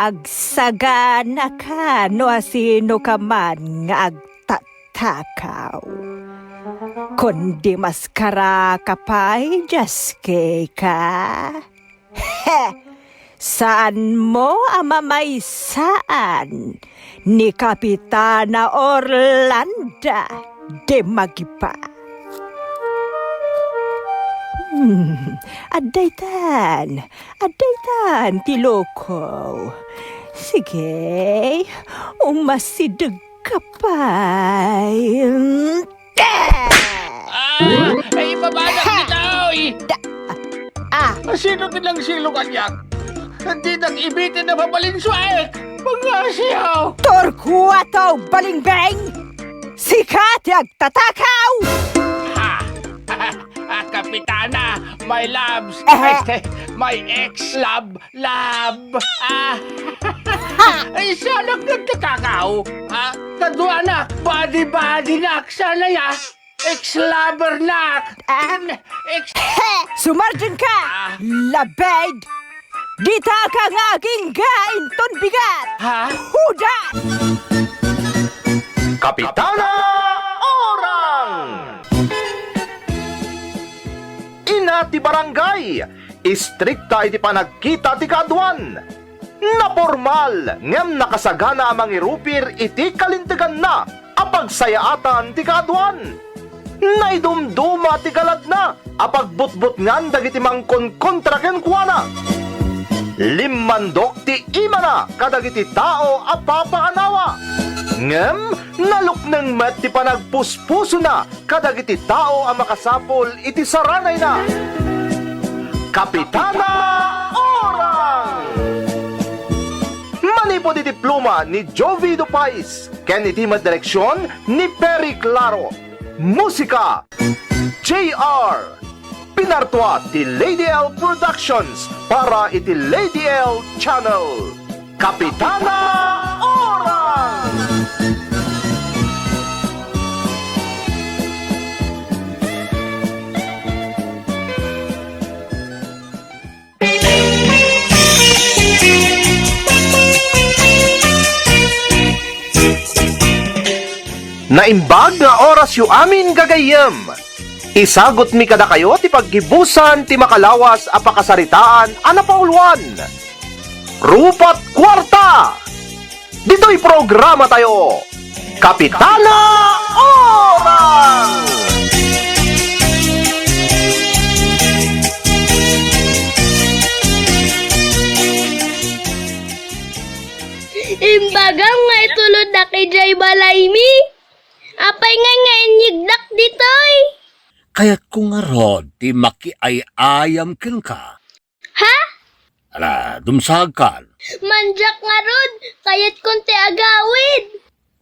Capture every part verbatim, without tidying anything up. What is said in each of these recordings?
Agsaganaka no asino ka man nga agtatakaw. Kundi maskara ka pay, Jaske ka? He! Saanmo a mamaysaan ni Kapitana Orlando de Magipa. Hmm, addaytan, addaytan ti loko. Sige, umasideg ka pay. Ah! Ay, ibabanak Ha! ditoy! Da-, ah! Sino ti nangsilu kaniak? Ditak ibitin a pabalinsuaek! Pangasiaw! Torkuato, balingbing! Sika ti agtatakaw! Ha! Ah, Kapitana, my loves, Aha. Ay, my ex-love, Love! Ah! Ay, siya nagkagkakakaw! Ah, kaduana, body-body na, sana ya! Ex-lover na! Ah! Ex- He! Sumardeng ka! Ah! Labed! Dita ka nga agingga inton bigat! Ha? Huda! Kapitana Orang! Ina ti barangay, istrikta iti panagkita ti kaaduan. Napormal ngem nakasagana a mangirupir iti kalinteganna a pagsayaatan ti kaaduan. Naidumduma ti galadna a pagbutbutngan dagiti mangkonkontra kenkuana. Limmandok ti imana kadagiti tao a papaanawa. Ngem nalukneng met ti panagpuspusona kadagiti tao a makasapul iti saranayna. Kapitana Orang! Manipud iti pluma ni Jovi Dupais ken iti met direksion ni Perry Claro. Musika, J R. Pinartua ti Lady L Productions para iti Lady L Channel. Kapitana Orang! Naimbag nga orasyo amin, gagayyem. Isagutmi kadakayo ti paggibusan ti makalawas a pakasaritaan a napauluan. Rupat Kuarta! Ditoy programatayo, Kapitana Orang! Imbagam nga ituloddak idiay balaymi. Apay ngay nga inyegdak ditoy? Kayatko ngarud ti makiay-ayam kenka. Ha? Ala, dumsagkan. Mandiak ngarud, kayatkon ti agawid.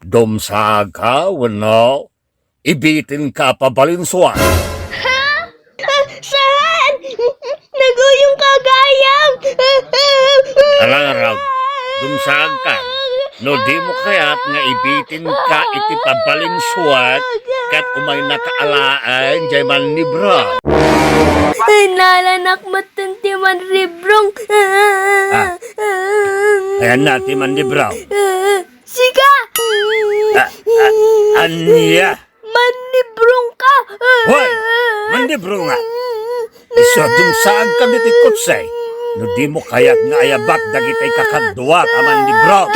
Dumsagka wenno ibitinka a pabalinsuak. Ha? Ah, saan? Naguyongka gayam. Ala ngarud, dumsagka. No dimo kayat nga ibitinka iti pabalinsuak, ket umaynaka alaen diay mannibrong. Ay, nalanak metten ti manribrong. Ah. Ayanna ti mannibrong. Sika! Ah, ah, ania? Mannibrongka! Hoy! Mannibrong nga! Isu a dumsaagkami ti kotse. No dimo kayat nga ayabak dagiti kakaduak a mannibrong.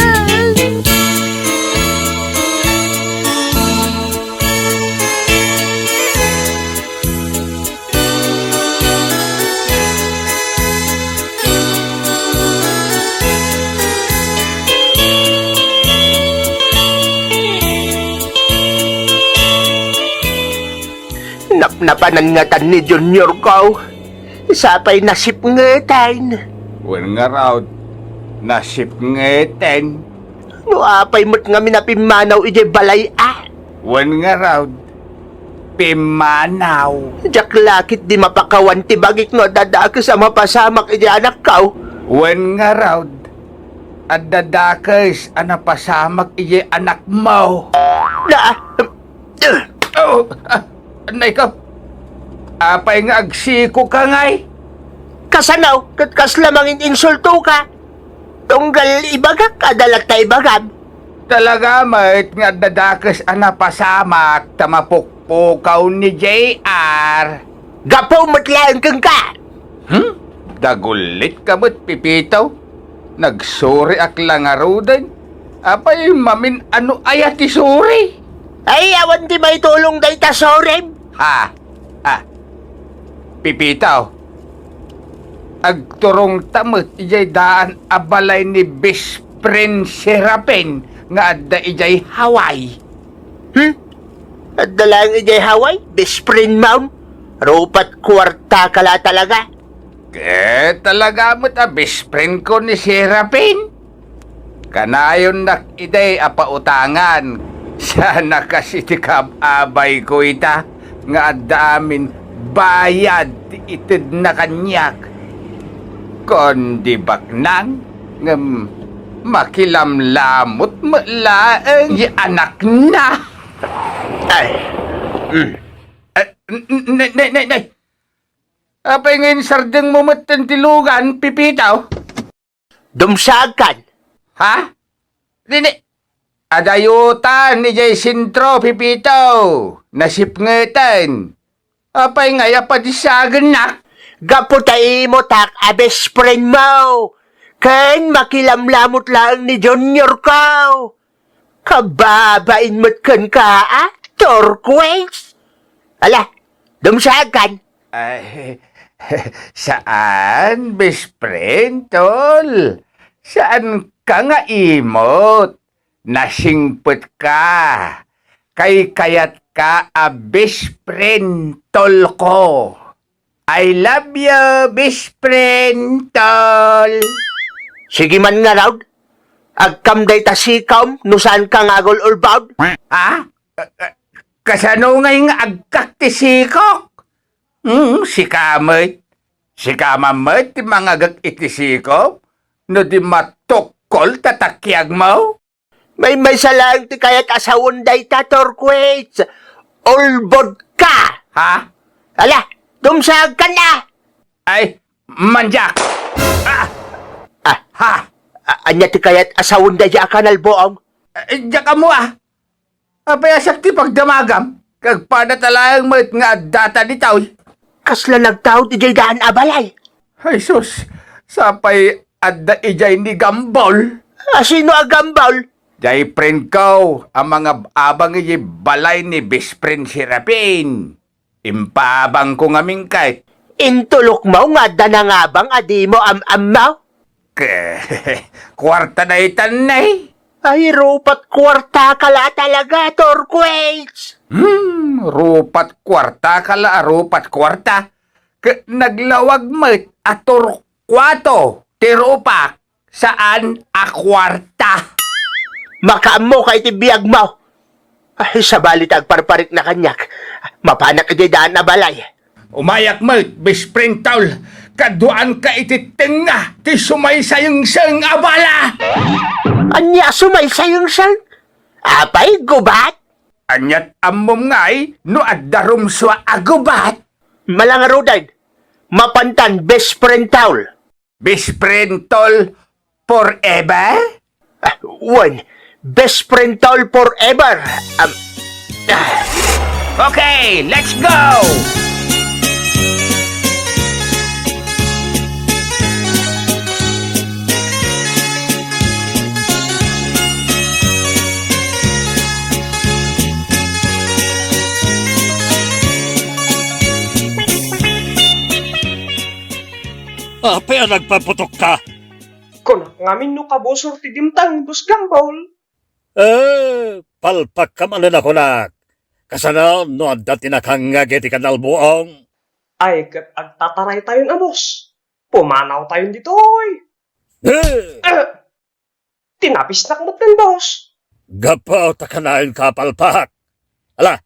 Napnapanan ngatan ni Juniorko. Sapay nasipngeten. Wen ngarud, nasipngeten. No apay met ngamin a pimmanaw idiay balay a? Wen ngarud, pimmanaw. Diak la ketdi mapakawan ti bagik no adda dakes a mapasamak idiay anakko. Wen ngarud, adda dakes a napasamak idiay anakmo. Na, Oh, ah, nay ko. Apay nga agsikoka ngay? Kasano? Ket kasla mangin-insultoka? Tunggal ibagak, adda latta ibagam. Talaga met nga adda dakes a napasamak ta mapukpukaw ni J R. Gapu met laeng kenka. Hmm? Dagulitka met, Pipito. Nagsuriak la ngaruden. Apay, mamin-ano aya ti suri? Ay, awan ti maitulong dayta surim. Ha? Ha? Pipito, agturongta met idiay daan a balay ni Best Friend Serapin nga adda idiay Hawaii. Hmm? Adda laeng idiay Hawaii, best friend mo? Rupat kuartaka la talaga. Ket talaga met a best friend ko ni Serapin. Kanayonnak idi a pautangan. Saan a kas iti kaab-abayko ita nga adda amin bayad ti itedna kaniak. Kundi baknang ngem makilamlamot met laeng ti anakna. Ay. Mm. Eh, n-, n-, nay, nay, nay, nay. Apay nga insardengmo met ti lugan, Pipito? Dumsagkan. Ha? Dini, adayutan idiay sentro, Pipito. Nasipngeten. Apay nga, apadissagennak? Gapu ta imotak a best friend mo. Ken makilamlamot laeng ni Junior ko. Kababain met kenka, a, Turquoise? Ala, dumsagkan. Ay, saan, best friend, tol? Saan ka nga imot? Nasingpet ka. Kaykayat ka a best friend, tol ko. I love you, best friend, tol. Sige man ngarud. Agkam dayta sikom no saan ka nga agul-ulbod. Ha? Eh, eh, kasano ngay nga agkak ti sikok? Hmm, sika met. Sika man met ti mangagek iti sikom? No di matukkol ta takiagmo? Maymaysa laeng ti kayat a sawen dayta, Turquoise. Ulbod ka! Ha? Ala, dumsagkan a! Ay, mandiak! Ah! Ah. Ha? A-, ania ti kayat a sawen dayta a kanal buong? Eh, diak ammo a. Apay a siak ti pagdamagam? Kagpada ta laeng met nga addata ditoy. Kasla nagtaud idiay daan a balay. Ay sus, sapay adda idiay ni Gambol. A, sino a Gambol? Diay friend ko a mangab-abang idiay balay ni best friend Serapin. Impaabangko ngamin ket. Intulokmo nga adda nangabang a dimo am-ammo? Ke, kuarta daytan, nay. Ay, rupat kuartaka la talaga, Turquoise. Hmm, rupat kuartaka la, rupat kuarta. Ke, naglawag met a turkuato ti rupak. Saan a kuarta? Makaammoka iti biagmo. Ay, sabali ta agparparikna kaniak. Mapanak idiay daan a balay. Umayak met, best friend, tol. Kaduaanka iti tengnga ti sumaysayengseng a bala. Ania a sumaysayengseng? Apay, gubat? Aniat ammom ngay no adda rumsua a gubat? Malangaruden. Mapantan, best friend, tol. Best friend, tol, forever? Ah, wen, best friend, tol, forever. Um, ah. Okay, let's go! Apay a nagpaputok ka? Kunak ngamin no kabusor ti dimtang, Boss Gambol. Eh, palpakka manen a kunak. Kasano no adda ti nakangngeg iti kanal buong? Ay, ket agtataraytayon a, boss. Pumanawtayon ditoy. Eh! Eh, tinapisnak met nen boss. Gapu ta kanayon ka, palpak. Ala,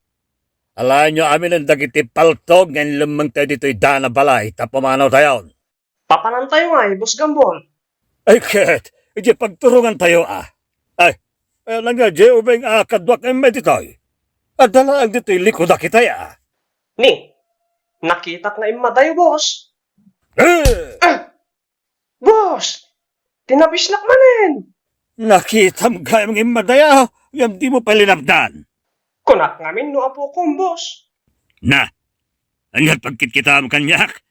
alaenyo aminen dagiti paltog nga inlemmengtayo ditoy daan a balay ta pumanawtayon. Papanantayo ngay, Boss Gambol. Ay, ket, idiay pagturongantayo, a. Ay, Ayanna nga diay ubing a kaduak nga immay ditoy. Adda laeng ditoy likuda, kitay a. Ni, nakitak nga immadayo, boss. Eh! Ah! Boss, tinabisnak manen. Nakitam gayam nga immadayo, ngem dimo pay linapdan. Kunak ngamin no apokom, boss. Na, ania ti pagkitkitaem kaniak?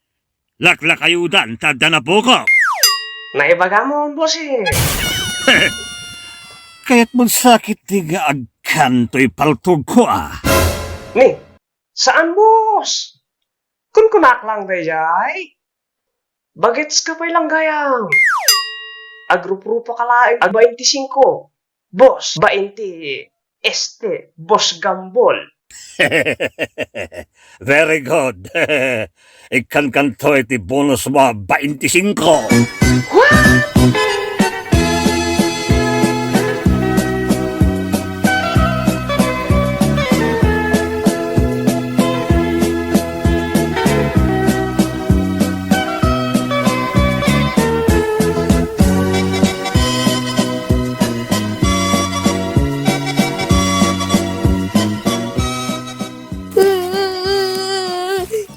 Laklakayodan ta adda napokom. Naibagamon, boss, eh. Kayatmon sakit ti nga agkan toy paltogko, a. Ni, saan, boss? Kunkunak lang daydiay. Bagets ka pay lang gayam. Agruprupa ka laeng a bainti singko. Boss, bainti, este, Boss Gambol. Very good. Ikkankanto iti bonus mo a bainti singko. What?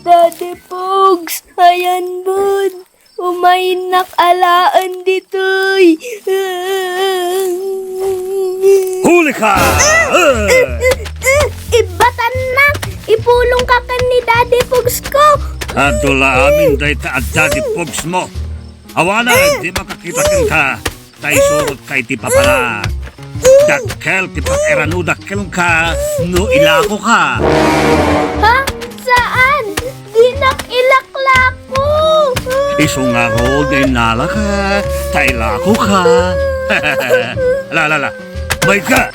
Daddy Pogs, ayan bud. Umaynak alaen ditoy. Huli ka! Ibbatannak! Ipulong ka ken ni Daddy Pogs ko! Adu la amin dayta a Daddy Pogs mo. Awanen, di makakita kenka. Ta isurotka iti papanak. Dakkel ti pakairanodak kenka no ilakoka. Ha? Saan? Dinak ilaklako. Isu ngarud nga innalaka, ta ilakoka. Ala, ala, ala. Mayka!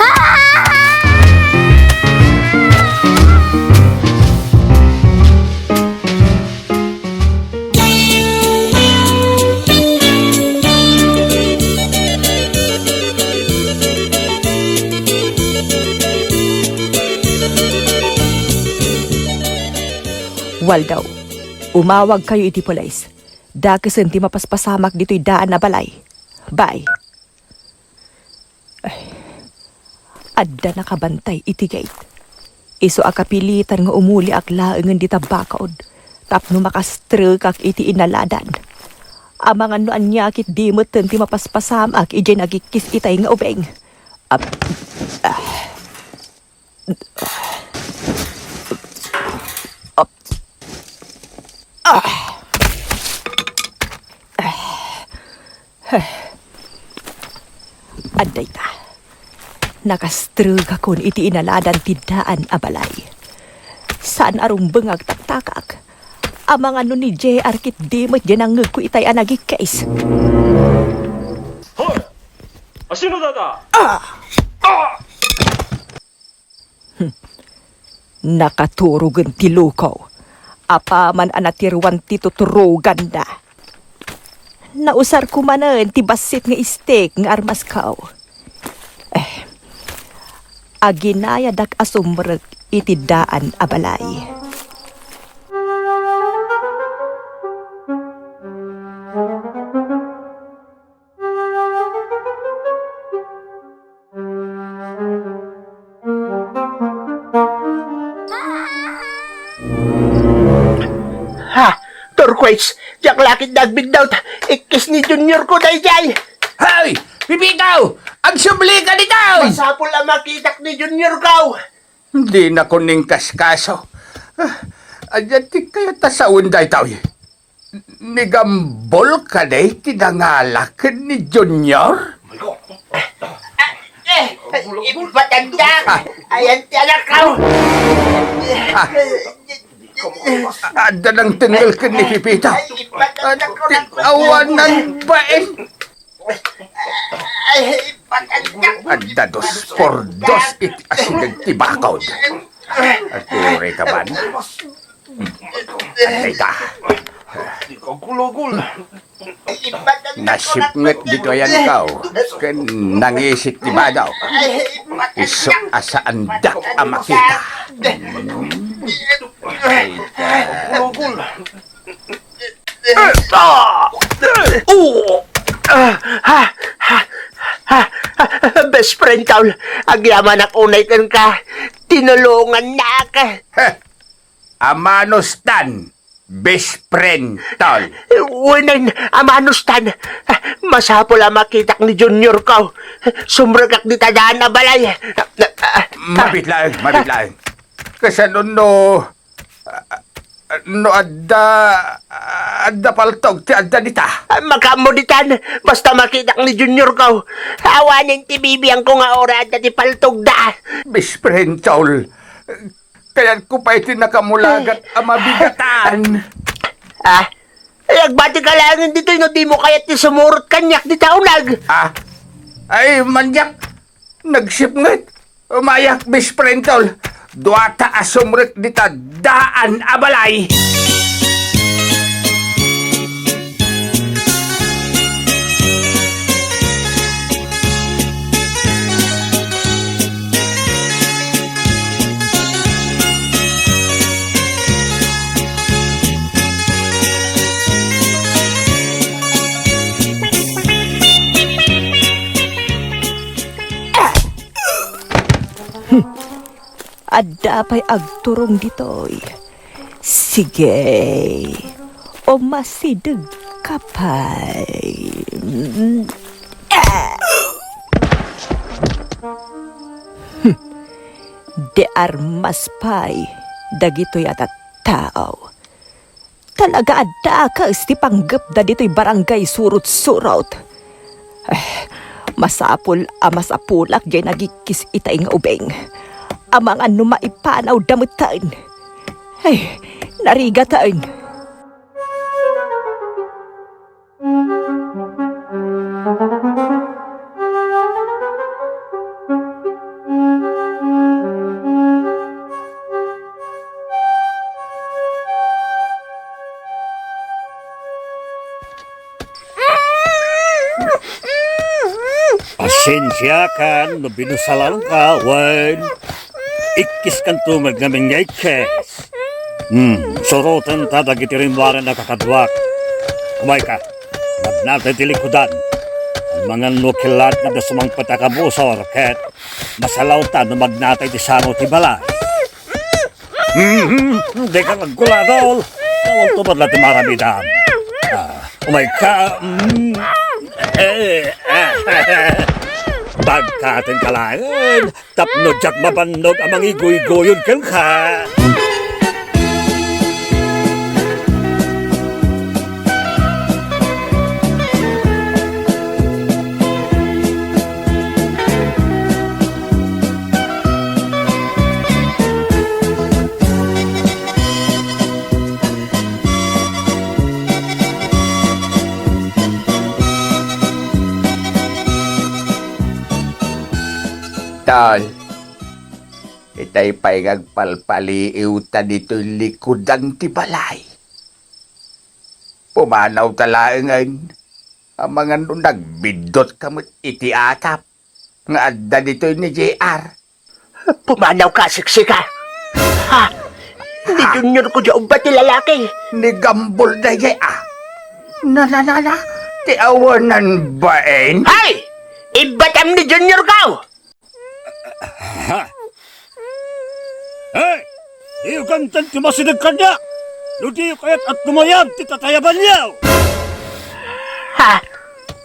Waldo, umawagkayo iti pulis. Dakesen ti mapaspasamak ditoy daan a balay. Bye. Ay, adda nakabantay iti gate. Isu a kapilitan nga umuliak laengen dita bakaod tapno makastrekak iti inaladan. Amangan no ania ketdi metten ti mapaspasamak idiay nagikkis itay nga ubing. Ap-, ah. Ap-, ah. Adda ita. Nakastrekakon iti inaladan ti daan a balay. Saan a rumbeng nga agtaktakak. Amangan no ni J R ketdi met diay nangngegko itay a nagikkis. Hoy! Asino dayta? Ah! Ah! Hmm. Nakaturogen ti luko. Apaman a natiruan ti tuturoganda. Nausarko manen ti bassit nga istek nga armasko. Eh, aginayadak a sumrek iti daan a balay. Ha! Turquoise! Diak la ketdi agbiddaw ta ikkis ni Junior ko daydiay! Hoy! Pipito! Agsubli ka ditoy! Masapul a makitak ni Junior ko! Dinakon inkaskaso. Ah, ania ti kayat a sawen daytoy? Ni Gambol kadi ti nangala ken ni Junior? Eh, eh, ibatandak. Ah. Ayan ti anak ko. Ah. Adda nangtengngel ken ni Pipito. Ay, ibatandak. Ti awanan bain. Ay, ibatandak. Adda dos por dos iti asideg ti bakaod. Agturi ka man. Dayta. Nasipnget ditoy a luko ken nangisit ti bado. Isu a saandak a makita. Dayta. Best friend, tol. Agyamanak unay kenka. Tinulongannak. Heh! Amanustan, best friend, tol. Wen, amanustan. Masapul a makitak ni Junior ko. Sumrekak dita daan a balay. Mabit laeng, mabit laeng. Kasano no, no adda, adda paltog ti adda dita? Makaammo ditan, basta makitak ni Junior ko. Awanen ti bibiangko nga uray adda ti paltogda. Best friend, tol. Kayatko pay ti nakamulagat a mabigatan. Ah, ay, agbatika laengen ditoy no dimo kayat ti sumurot kaniak dita uneg. Ah, ay, maniak. Nagsipnget. Umayak, best friend, tol. Duata a sumrek dita daan a balay. Adda pay agturong ditoy. Sige, umasidegka pay. Hmm. Di armas pay dagitoy a tattao. Talaga a dakes ti panggepda ditoy barangay Surot-surot. Eh, masapul a masapulak diay nagikkis itay nga ubing. Amangan no maipanawda metten. Ay, narigaten. Pasensiakan no binusalanka wen ikkiskanto met ngamin nga ikkis. Hmm, surotenta dagiti rimmuaren a kakaduak. Umayka, magnatay ti likudan. Amangan no kilat nga adda sumangpet a kabusor ket masalawta no magnatay ti sango ti balay. Hmm, dika agkuladol. Awan tumatla ti maramidam. Ah, umayka. Hmm. Eh, ah, bagkatenka laeng. Tapno diak mabannog a mangiguygoyon kenka. Tol, itay pay nga agpalpaliiwta ditoy likudan ti balay. Pumanawta laengen, amangan no nagbiddutka met iti atap nga adda ditoy ni J R. Pumanawka, siksika. Ha? Ni Junior ko diay ubba ti lalaki. Ni Gambol daydiay a. Na, na, na, na. Ti awanan bain? Hay! Ibbatam ni Junior ko! Ha? Hey! Diyo kantan ti masideg kaniak! No diyo kayat a tumayab ti tatayabanyo! Ha? Ah,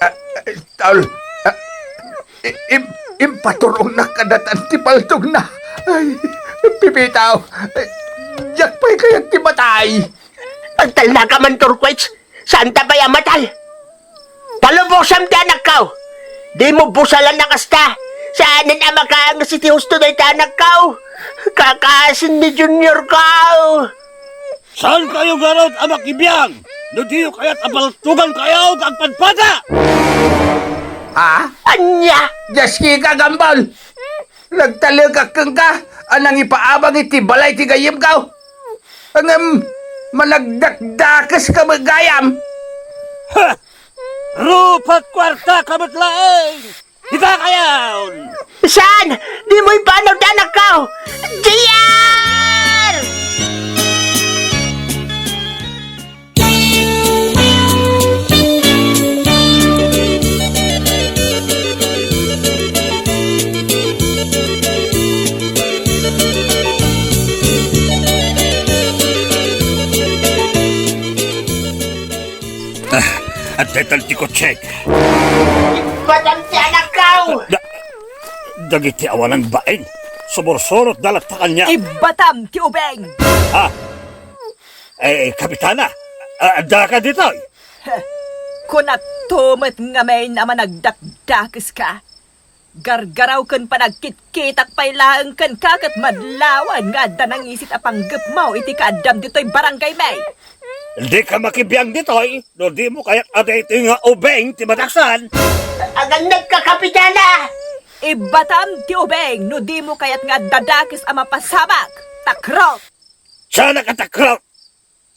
ah, tol, ah, i-, im-, impaturongnak kadatan ti paltogna. Ay, pipitaw. Diak pay kayat ti matay. Agtalnaka man, Turquets. Saanta pay a matal. Palubosam ti anakko. Dimo busalan a kasta. Saanen a makaanges iti husto dayta anakko. Kakaasin ni Junior ko. Saankayo ngarud a makibiang no diyo kayat a paltogankayo nga agpadpada? Ha? Ania? Diaskika, Gambol! Nagtalekak kenka a nangipaabang iti balay ti gayyemko. Ngem managdakdakeska met gayam. Ha! Rupat kuartaka met laeng! Itakayon! Saan? Dimo ipanaw ti anakko! J R! Itan ti kutsek. Ibbatam ti anakkaw! Da-, dagiti awanan bain, sumursurot da latta kaniak. Ibbatam ti ubing! Ha? Eh, Kapitana, a-, addaka ditoy? Heh, kunakto met ngamin a managdakdakeska. Gargaraw ken panagkitkitak pay laeng kenka ket madlawan nga adda nangisit a panggepmo iti kaaddam ditoy barangaymi. Dika makibiang ditoy no dimo kayat a daytoy nga ubing ti madaksan. Agannadka, Kapitana! Ibbatam ti ubing no dimo kayat nga adda dakes a mapasamak. Takrot! Saan a katakrot?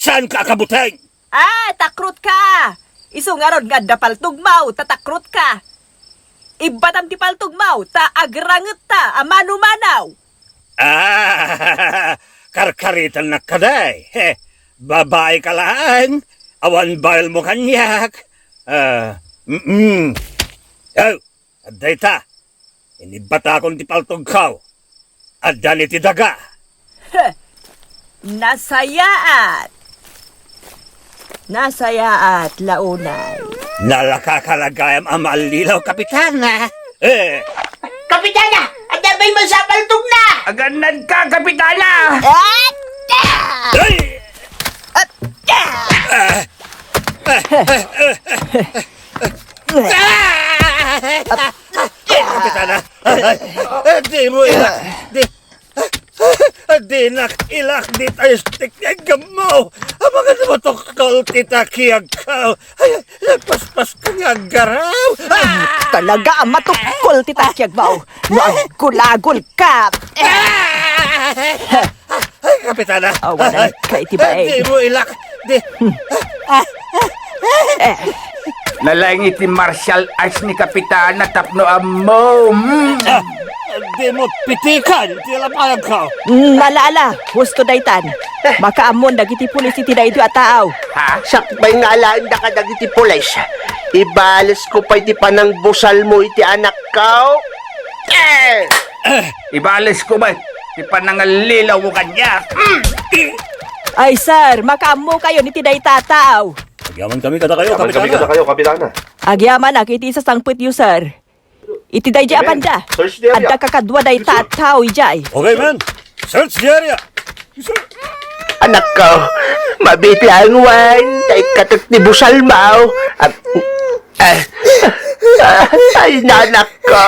Saanka a kabuteng? Ah, takrotka! Isu ngarud nga adda paltogmo, ta takrotka. Ibbatam ti paltogmo, ta agrangetta a manumanaw. Ah, karkaritannak kadi. He, babaika laeng, awan baelmo kaniak. Ah, mm-mm. Oh, adda ita. Inibbatakon ti paltogko. Adda ni ti daga. Heh! Nasayaat! Nasayaat, launay. Nalakakalagayam a maallilaw, Kapitana. Eh. Kapitana! Adda pay man sa paltogna! Agannadka, Kapitana! Atta! Ay! Atta! Ah! Kapitana! Ay, ay, ay, di mo ila-, di, dinak ilak dita stick nga gammo. Amang ano matukkol ti takiagko. Ay, ay, nagpaspas ka nga aggaraw. Ah! Talaga a matukkol ti takiagmo. No, agulagol ka. Ah! Ay, Kapitana! Awanan ka iti baeg. Di mo ilak. Di. Eh. Nalaing iti martial arts ni Kapitana tapno ammo. Mm. Ah, di mo pitikan ti lapayagko. Mm, ala, ala. Husto daytan. Makaammon dagiti pulis iti daytoy a tao. Ha? Sakbay nga alaenda kadagiti pulis. Ibalesko pay ti panangbusalmo iti anakko. Eh! Ibalesko met ti panangallilaw mo kaniak. Mm. Ay, sir, makaammokayon iti dayta a tao. Agyaman kami kadakayo, Agyaman kami Kapitana. Kadakayo, Kapitana. Agyamanak iti isasangpetyo, sir. Iti daydi a Amen. Banda, Search the area. Adda kakadua dayta a tao idiay. Okay, man. Search the area. Anakko, mabiit laeng wen, ta ikkatek ti busalmo. Ah, ah, ay, nanakko,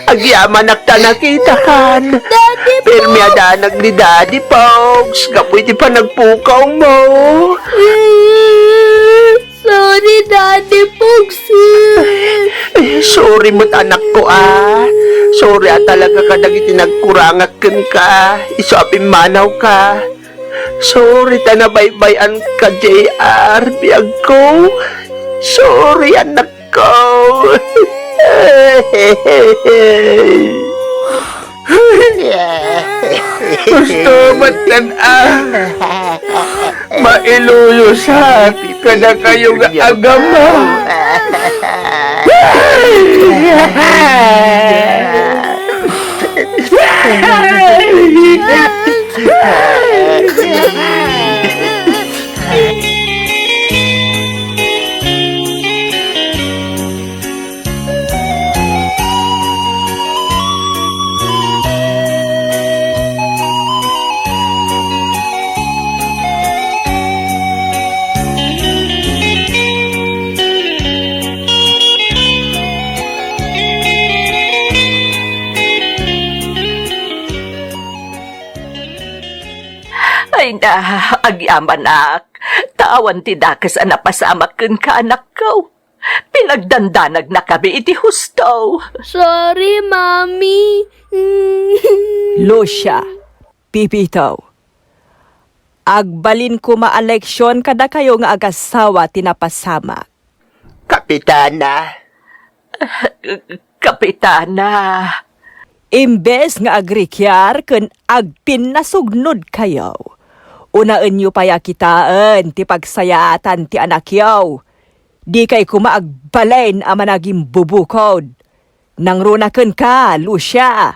agyamanak ta nakitakan. Daddy Permi Pogs! Adanag ni Daddy Pogs, gapu iti panagpukawmo. Sorry, Daddy Pogs. Eh, sorry met, anakko, ah. Sorry a talaga kadagiti nagkurangak kenka. Isu a pimmanawka. Sorry ta nabaybay-anka, J R, biagko. Sorry, anakko. Gusto met tan a mailuyosak kadakayo nga agama. Ay na, agyamanak, ta awan ti dakes a napasamak kenka, anakko. Pinagdandanagnakami iti husto. Sorry, Mommy. Lucia, Pipito, agbalin koma a leksion kadakayo nga agasawa ti napasamak. Kapitana. Kapitana. Imbes nga agrikiar ken agpinnasugnodkayo, unaenyo pay a kitaen ti pagsayaatan ti anakyo. Dikay koma agbalin a managimbubukod. Nangruna kenka, Lucia.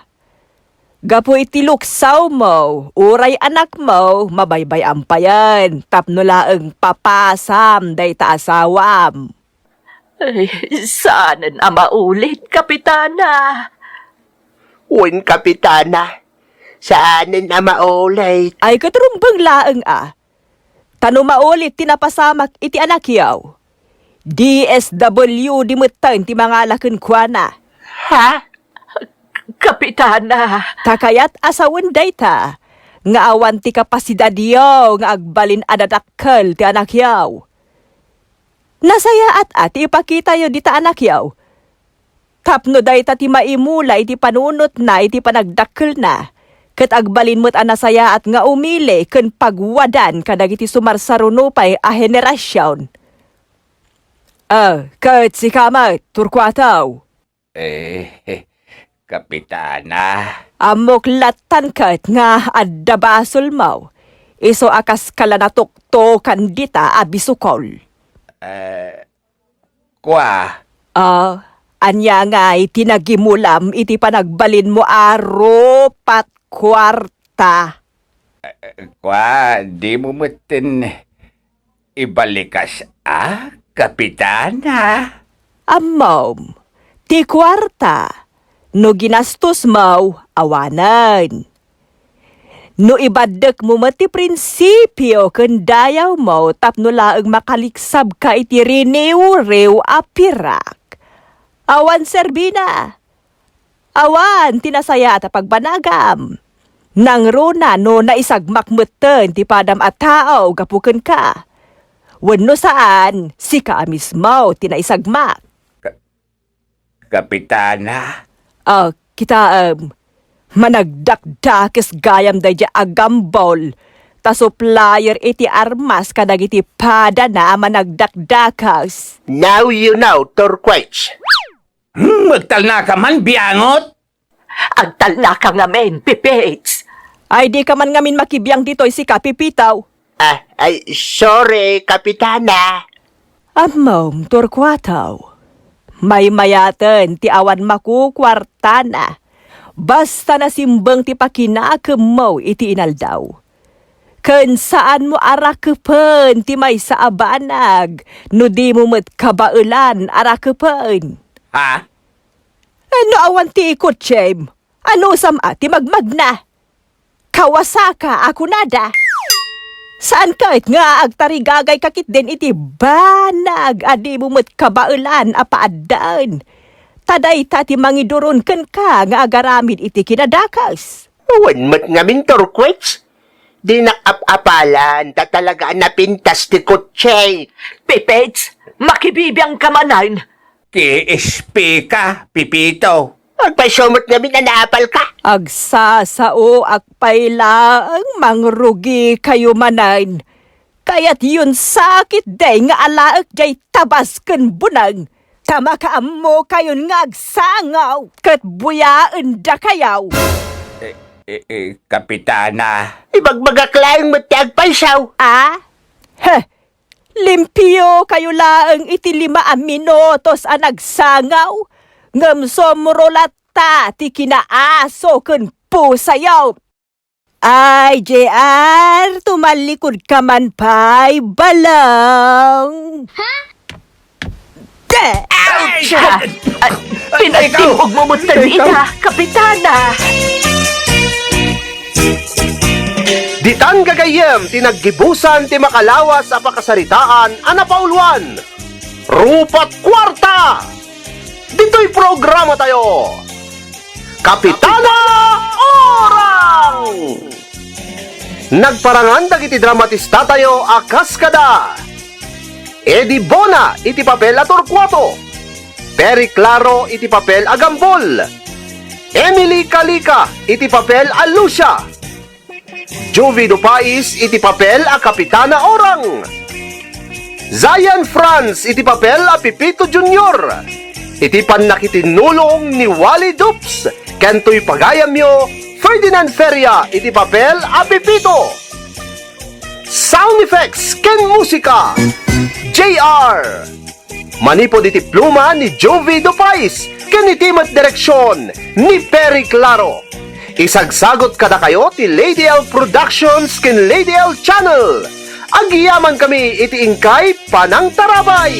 Gapu iti luksawmo, uray anakmo, mabaybay-am payen tapno laeng papasam dayta asawam. Ay, saanen a maulit, Kapitana. Wen, Kapitana, saanen a maulit. Ay, ket rumbeng laeng a. Ta no maulit ti napasamak iti anakyo, D S W D metten ti mangala kenkuana. Ha? Kapitana. Ta kayat a sawen dayta, nga awan ti kapasidadyo nga agbalin a dadakkel ti anakyo. Nasayaat a ti ipakitayo dita anakyo. Tapno dayta ti maimula iti panunotna iti panagdakkelna, ket agbalin met a nasayaat nga umili ken pagwadan kadagiti sumarsaruno pay a henerasion. Ah, ket sika met, Torcuato. Eh, Kapitana. Ammok lattan ket nga adda basolmo, isu a kas ka la natuktokan dita a bisukol. Eh, Kua. Ah, ania ngay ti nagimulam iti panagbalinmo a rupat kuarta? Eh, kua, dimo metten ibalikas a, Kapitana? Ammom, ti kuarta, no ginastosmo, awanen. No ibaddekmo met ti prinsipio ken dayawmo tapno laeng makaliksabka iti riniwriw a pirak, awan serbina. Awan ti nasayaat a pagbanagam. Nangruna no naisagmak metten ti padam a tao gapu kenka. Wenno saan, sika a mismo ti naisagmak. Kapitana? Ah, kitaem, managdakdakes gayam daydiay a gambol, ta supplier iti armas kadagiti padana a managdakdakes. Now you know, Turquets. Hmm, agtalnaka man, biangot! Agtalnaka ngamin, Pipits! Ay, dika man ngamin makibiang ditoy, sika, Pipito. Ah, ay, sorry, Kapitana. Ammom, Torcuato, maymayaten ti awan makukuartana. Basta nasimbeng ti pakinakemmo iti inaldaw. Ken saanmo a rakepen ti maysa a banag no dimo met kabaelan a rakepen. Ha? No awan ti ikotsem, anusam a ti magmagna? Kawasaka a kunada. Saan ket nga agtarigagayka ketdin iti banag a dimo met kabaelan a paaddaen? Ta dayta ti mangiduron kenka nga agaramid iti kinadakes. Wen met ngamin, Turquets. Dinak ap-apalan ta talaga a napintas ti kotse. Pipits, makibibiangka manen. K S P ka, Pipito. Agpayso met ngamin a naapalka. Agsasaoak pay laeng mangrugikayo manen. Kayatyon sa ketdi nga alaek diay tabas ken buneng, ta makaammokayon nga agsangaw ket buyaendakayo. Eh, eh, eh, Kapitana. Ibagbagak laeng met ti agpayso. Ah? Heh, limpiokayo laeng iti lima a minutos a nagsangaw, ngem sumro latta ti kinaaso ken pusayo. Ay, J R, tumallikod ka man pay, balong. Ha? Te! Ouch! Ah, ah, pinagtimbog mo mo ita, Kapitana. Ditan gagayyem ti naggibusan ti makalawas a pakasaritaan a napauluan. Rupat Kuarta! Ditoy programa tayo, Kapitana Orang! Nagparangan dagiti dramatista tayo a kas kada Eddie Bona iti papel a Torcuato, Perry Claro iti papel a Gambol, Emily Calica iti papel a Lucia, Juvie Dupais iti papel a Kapitana Orang. Zion Franz iti papel a Pipito Junior. Iti pannakitinnulong ni Wally Dupes ken toy pagayamyo, Ferdinand Feria iti papel a Pipito. Sound effects ken musika, J R. Manipud iti pluma ni Juvie Dupais ken iti met direksion ni Perry Claro. Isagsagot kadakayo ti Lady L Productions ken Lady L Channel. Agyamankami iti inkay panangtarabay.